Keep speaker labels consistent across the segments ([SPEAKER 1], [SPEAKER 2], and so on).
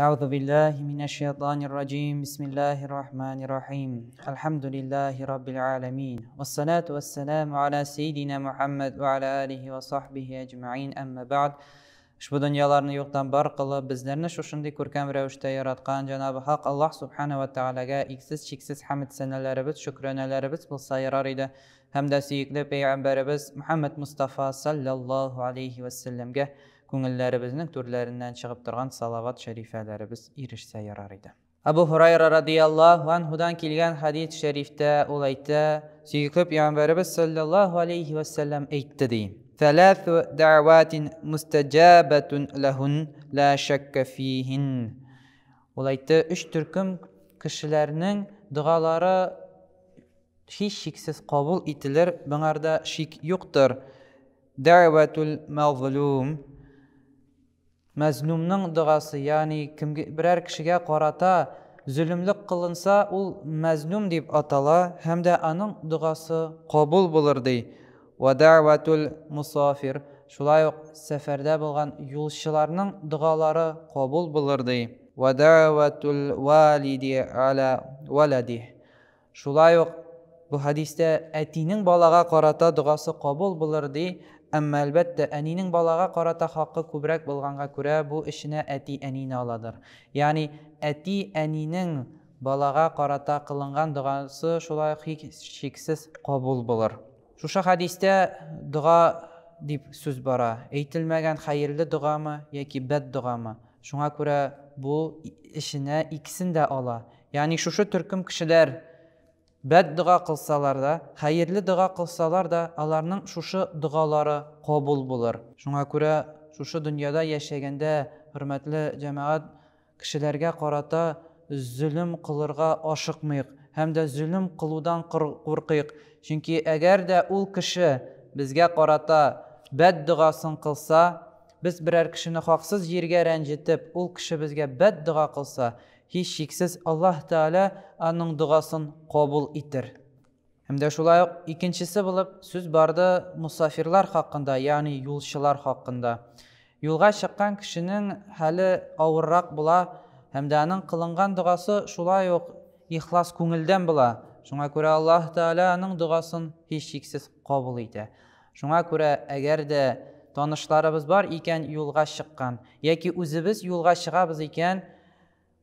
[SPEAKER 1] أعوذ بالله من الشيطان الرجيم. بسم الله الرحمن الرحيم. الحمد لله رب العالمين، والصلاة والسلام على سيدنا محمد وعلى آله وصحبه أجمعين. أما بعد. Ushbu дөньяларны юктан бар кылып, безләрне шушындый күркәм рәвештә яраткан Җанабы Хак Аллаһ Субхана ва Тәгаләгә иксез-чиксез хәмд сәнәләребез, шөкранәләребез булса ярар иде. Һәм дә сөекле пәйгамбәребез Мухаммад Мустафа саллаллаһу алейхи ва сәлләмгә күңелләребезнең түрләреннән чыгып торган салават шәрифәләребез ирешсә ярар иде. Абу Һурайра радияллаһу анһудан килгән хадис шәрифтә ул әйтә, сөекле пәйгамбәребез саллаллаһу алейхи ва сәлләм әйтте ди: ثلاث دعوات مستجابة لهن لا شك فيهن. Ул әйтте, өч төркем кешеләрнең догалары һичшиксез кабул ителер, моңарда шик юктыр. Дәгъватул мазлум, мәзлумның догасы, ягъни кемгә берәр кешегә карата зөлемлек кылынса, ул мәзлум дип атала һәм дә аның догасы кабул булыр ди. Ва дәгъватул мусафир, шулай ук сәфәрдә булган юлчыларның догалары кабул булыр ди. Ва дәгъватул валиди аля валади. Шулай ук бу хадистә әтинең балага карата догасы кабул булыр ди. Әмма әлбәттә әнинең балага карата хакы күбрәк булганга күрә бу эшенә әти әнине аладыр. Ягъни әти әнинең балага карата кылынган догасы шулай ук һичшиксез кабул булыр. Шушы хадистә дога дип сүз бара. Әйтелмәгән хәерле догамы яки бәд догамы? Шуңа күрә бу эшенә икесен дә ала. Ягъни шушы төркем кешеләр бәд дога кылсалар да, хәерле дога кылсалар да, аларның шушы догалары кабул булыр. Шуңа күрә шушы дөньяда яшәгәндә, хөрмәтле җәмәгать, кешеләргә карата зөлем кылырга ашыкмыйк һәм дә зөлем кылудан куркыйк. Чөнки әгәр дә ул кеше безгә карата бәд догасын кылса, без берәр кешене хаксыз җиргә рәнҗетеп, ул кеше безгә бәд дога кылса, һичшиксез Аллаһ Тәгалә аның догасын кабул итер. Һәм дә шулай ук икенчесе булып сүз барды мусафирлар хакында, ягъни юлчылар хакында. Юлга чыккан кешенең хәле авыррак була һәм дә аның кылынган догасы шулай ук ихлас күңелдән була. Шуңа күрә Аллаһ Тәгалә аның догасын һичшиксез кабул итә. Шуңа күрә әгәр дә танышларыбыз бар икән юлга чыккан, яки үзебез юлга чыгабыз икән,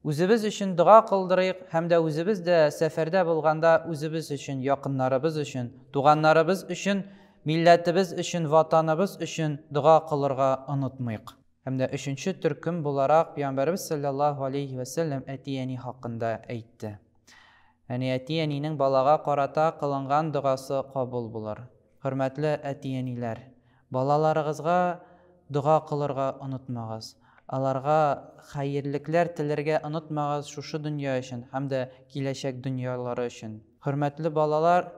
[SPEAKER 1] үзебез өчен дога кылдырыйк һәм дә үзебез дә сәфәрдә булганда үзебез өчен, якыннарыбыз өчен, туганнарыбыз өчен, милләтебез өчен, ватаныбыз өчен дога кылырга онытмыйк. Һәм дә өченче төркем буларак Пәйгамбәребез саллаллаһу алейхи ва сәлләм әти-әни хакында әйтте. Әни әти-әнинең балага карата кылынган догасы кабул булыр. Хөрмәтле әти-әниләр, балаларыгызга дога кылырга онытмагыз. Аларга хәерлекләр теләргә онытмагыз шушы дөнья өчен һәм дә киләчәк дөньялары өчен. Хөрмәтле балалар,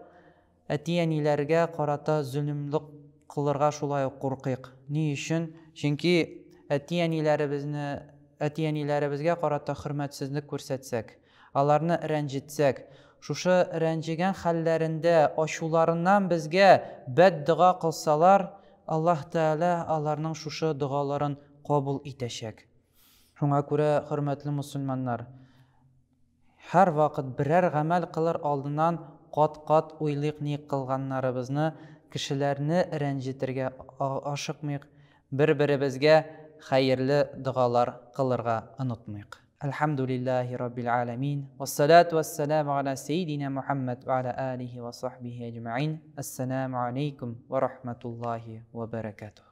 [SPEAKER 1] әти-әниләргә карата зөлемлек кылырга шулай ук куркыйк. Ни өчен? Чөнки әти-әниләребезгә карата хөрмәтсезлек күрсәтсәк, аларны рәнҗетсәк, шушы рәнҗегән хәлләрендә ачуларыннан безгә бәд дога кылсалар, Аллаһ Тәгалә аларның шушы догаларын кабул итәчәк. Шуңа күрә, хөрмәтле мусульманнар, һәр вакыт берәр гамәл кылыр алдыннан кат-кат уйлыйк ни кылганнарыбызны, кешеләрне рәнҗетергә ашыкмыйк, бер-беребезгә хәерле догалар кылырга онытмыйк. Әлхәмдүлиллаһи раббил аламин. Вассалату вассаламу аля сейдина Мухаммад ва аля алихи ва сахбихи аҗмаин. Ассаламу алейкум ва рахматуллахи ва баракатух.